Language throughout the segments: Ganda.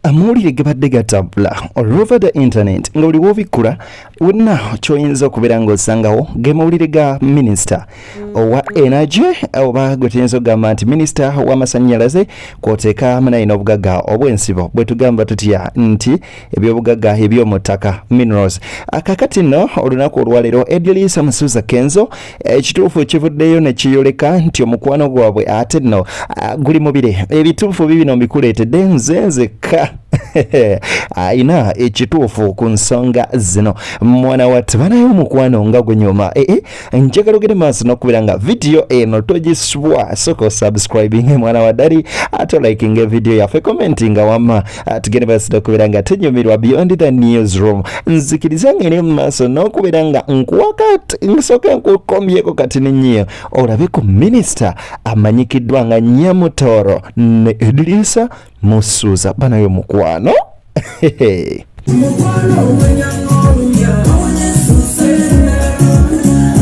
Amawulire gabadde gatambula all over the internet nga buli wobikkula wonna kyoyinza okubeera ng'osangawo ge mawulire ga minisita owa energy, oba gwe tuyinza okugamba nti minisita w'amasannyalaze, kwoteeka munaye n'obugagga obw'ensibo, bwe tugamba tutya nti ebyobugagga eby'omu ttaka, minerals. Kakati nno olunaku olwaleero Edrisa Musuuza Kenzo ekituufu kivuddeyo ne kiyoleka nti omukwano gwabwe ate nno guli mubire. Ebituufu bibino mbikuleetedde nze nzekka ayina ekituufu ku nsonga zino. Mwana wattu, banaye omukwano nga gunyuma. Ee, njagala ogende maaso n'okubeera nga vidiyo eno togisubwa. Soka osubscribing, mwana wa daddy, ate olikinga evidiyo yaffe, commentinga wamma tugende maaso n'okubeera nga tunyumirwa beyond the newsroom. Nzikiriza ngende mu maaso n'okubeera nga nkuwakati, nsooke nkukombyeko kati nennyiyo olabe ku minisita amanyikiddwa nga Nyamutoro ne Edrisa Musuuza. Banayo mukwano. Mukwano ogwenyang'olumya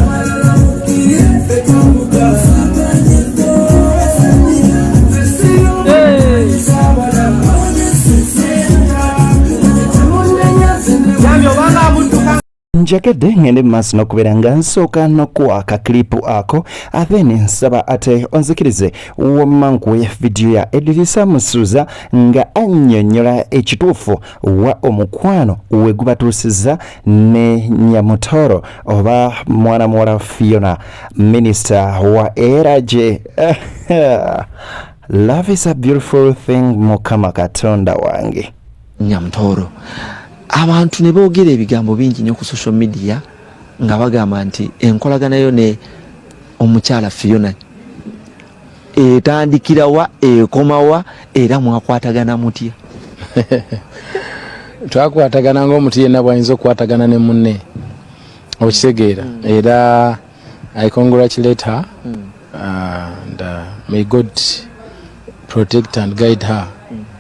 abalala mukire fetwamuga. Yambi obanga amudduka. Njagadde ngende mu maaso n'okubeera nga nsooka n'okuwa akakilipu ako, then nsaba ate onzikirize wamma nkuwe vidiyo ya Edirisa Musuuza nga annyonnyola ekituufu wa omukwano we gubatuusizza ne Nyamutoro oba mwana muwala Fiona, minisita wa energy. Love is a beautiful thing. Mukama Katonda wange. Nyamutoro, abantu ne boogera ebigambo bingi nnyo ku social media nga bagamba nti enkolagana yo ne omukyala Fiona etandikirawa, ekomawa, era mwakwatagana mutya? Twakwatagana ngaomuntu yenna bwayinza okukwatagana ne munne, okitegeera? Era I congratulate her and may God protect and guide her,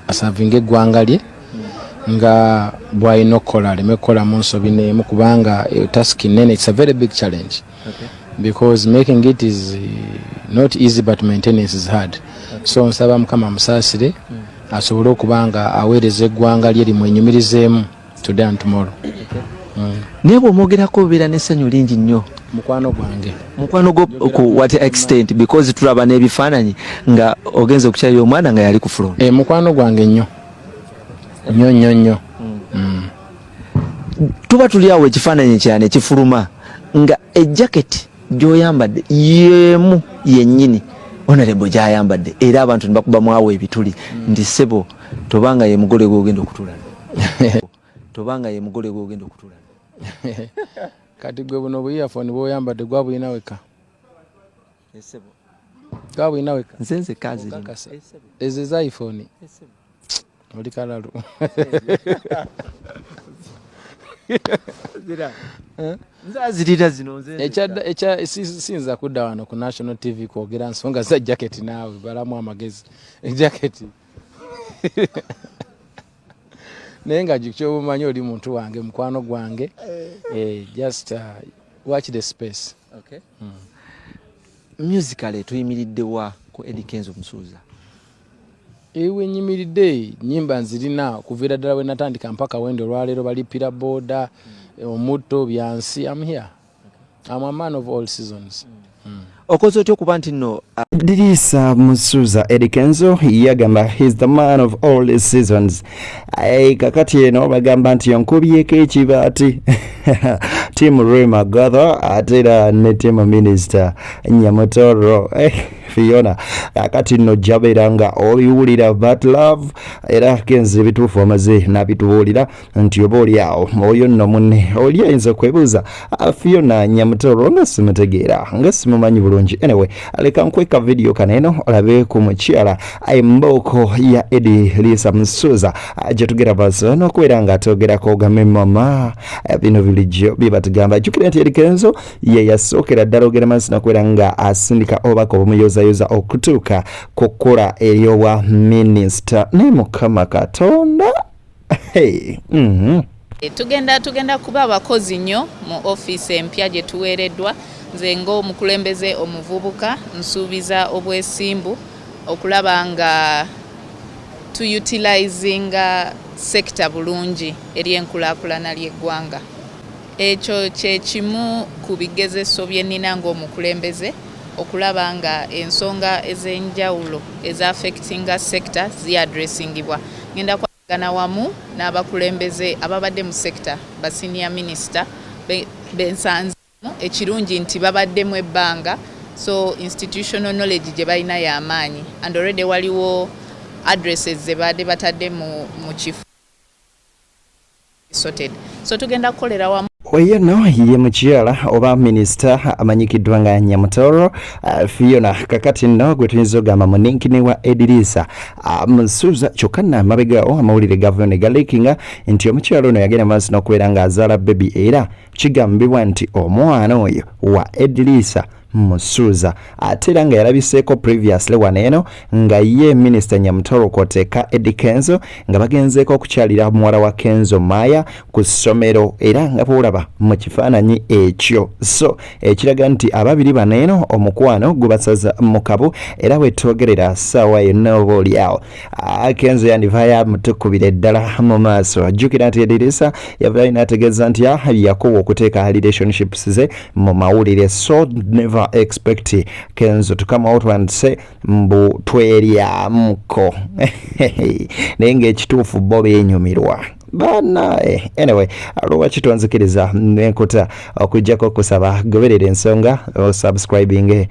aservinga eggwanga lye nga bwalina okukola, aleme kukolamu nsobi neemu, kubanga task nene. It's a very big challenge because making it is not easy, but maintenance is hard. So nsaba Mukama amusaasire asobole okuba nga aweereza eggwanga lye limwenyumirizeemu today and tomorrow. Naye bw'omwogerako obeera n'essanyu lingi nnyo. Mukwano gwange. Mukwano gwo ku what extent? Because tulaba n'ebifaananyi nga ogenza okukyalira omwana nga yali ku front. E, mukwano gwange nnyo nnyo nnyo nnyo. Tuba tuli awo, ekifaananyi kyane kifuluma nga ejaketi gy'oyambadde yemu yennyini honorable gy'ayambadde, era abantu ne bakubamu awo ebituli nti ssebo, tobanga ye mugole gw'ogenda okutula, tobanga ye mugole gw'ogenda okutula. Kati gwe buno bu earphone bwoyambadde gwabulina weka? Gwabulina weka? Nze nzekka azirina. Okakasa? Ezo eza iPhone oli kalalu. Nze azirira zino, nze. Siyinza kudda wano ku national TV kwogera nsonga za jaketi naawe. Balamu amagezi, ejaketi naye nga kyobumanyi oli muntu wange, mukwano gwange. Just watch the space. Okay. Musically tuyimiridde wa ku Eddy Kenzo Musuuza? Ewe nyimiridde, nyimba nzirina kuviira ddala bwe natandika mpaka wendi olwaleero. Balipira boda, omutto, byansi. I'm here, I'm a man of all seasons. Okoze otya okuba nti nno Dirisa Musuuza Eddy Kenzo yagamba he's the man of all the seasons. Ay, kakati eno bagamba nti onkubyeko ekibaati, team Rema Gather ate era ne team minister Nyamutoro Fiona. Kakati nno jabeera nga obiwulira, but love era Kenzo ebituufu amaze n'abitubuulira nti oba oli awo oyo nno munne oli ayinza okwebuuza, Fiona Nyamutoro nga simutegeera, nga simumanyi bulungi. Anyway, leka nkweka vidiyo kano eno olabe ku mukyala embooko ya Edrisa Musuuza gye tugera maaso n'okubeera nga atwogerako. Ogambe mama, bino bulijjo byebatugamba. Jjukira nti Eddy Kenzo ye yasookera ddala ogenda maaso n'okubeera nga asindika obubaka obumuyozayoza okutuuka ku kkula ery'obwa minisita. Naye Mukama Katonda. Hey. Tugenda kuba abakozi nnyo mu ofiisi empya gye tuweereddwa. Nze ng'omukulembeze omuvubuka nsuubiza obwesimbu okulaba nga Tu utilizinga sector bulungi eri enkulaakulana ly'eggwanga. Ekyo kye kimu ku bigezeso bye nnina ng'omukulembeze okulaba nga ensonga ez'enjawulo eza affectinga sector zi addressingibwa. Ngenda kwatagana wamu n'abakulembeze ababadde mu sector, ba senior minister be nsanze. Ekirungi nti babaddemu ebbanga, so institutional knowledge gye balina y'amaanyi, and already waliwo addresses ze baadde batadde mu kifo sorted, so tugenda kukolera wamu. Oyo nno ye mukyala oba minisita amanyikiddwa nga Nyamutoro Fiona. Kakati nno gwe tuyinza okugamba muninkini wa Edirisa Musuuza. Kyokka nno amabegawo amawulire gavayo ne galeakinga nti omukyala ono yagenda maaso n'okubeera ng'azaala baby, era kigambibwa nti omwana oyo wa Edirisa Musuuza. Ate era nga yalabiseeko previously wano eno nga ye Minisita Nyamutoro kwoteeka Eddy Kenzo nga bagenzeeko okukyalira muwala wa Kenzo Maya ku ssomero, era nga bwolaba mu kifaananyi ekyo, so ekiraga nti ababiri bano eno omukwano gubasaza mu kabu. Era bwetwogerera ssaawa yonna oba oliawo Kenzo yandivaayo amutukubira eddala mu maaso. Jjukira nti Edirisa yavaayo n'ategeeza nti yakowa okuteeka relationships ze mu mawulire, so never expect Kenzo to come out and say mbu tweryamuko, naye ng'ekituufu bo beenyumirwa banae. Anyway, lwaki tonzikiriza nenkuta okujjako okusaba goberera ensonga, osubscribing,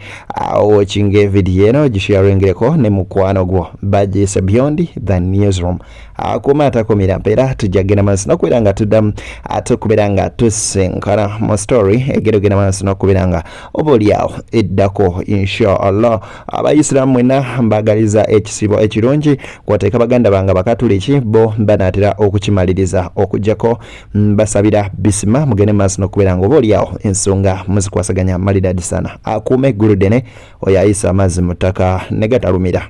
watching video eno, gisharingireko ne mukwano gwo. Bagiyise Beyond the Newsroom. Akuuma atakumira mpeera. Tujja kugenda maaso n'okubeera nga tuddamu ate okubeera nga tusinkana mu story egenda ogenda maaso n'okubeera nga oba oliawo eddako, inshallah. Abayisiraamu mwenna mbagaliza ekisiibo ekirungi, kwoteeka baganda bange Abakatuliki, bo banaatera okukimaliriza. Okuggyako mbasabira bisima, mugende maaso n'okubeera nga oba oliawo ensonga muzikwasaganya malidadi sana. Akuuma eggulu ddene oyo ayisa amazzi mu ttaka ne gatalumira.